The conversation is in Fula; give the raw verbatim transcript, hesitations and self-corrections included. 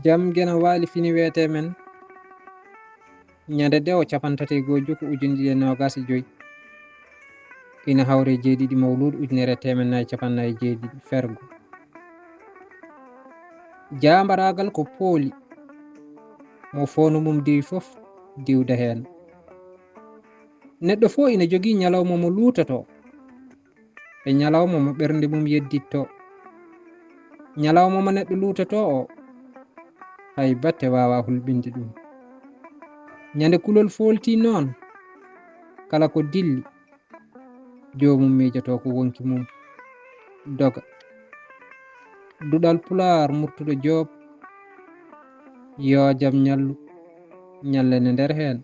Jam gena waali fini weetee men. Ñande dewo capanɗe tati e goo juku ujunɗiɗi e noogas e joy. Ina hawre jeeɗiɗi mawluud ujunere e teemen nayi capanɗe nayi e jeeɗiɗi fergo. Jaambaraagal ko pooli. Mo fowno mum diwi fof diwda heen. Neɗɗo fof ina jogii ñalawma mo luutotoo. E ñalawma mo ɓernde mum yedditto. Ñalawma mo neɗɗo luutotoo o, hay batte waawaa hulɓinde ɗum. Ñande kulol fooltii noon, kala ko dilli, joomum miijotoo ko wonki mum, doga. Duɗal Pulaar Murtuɗo Joob, yoo jam ñallu, ñallene nder heen.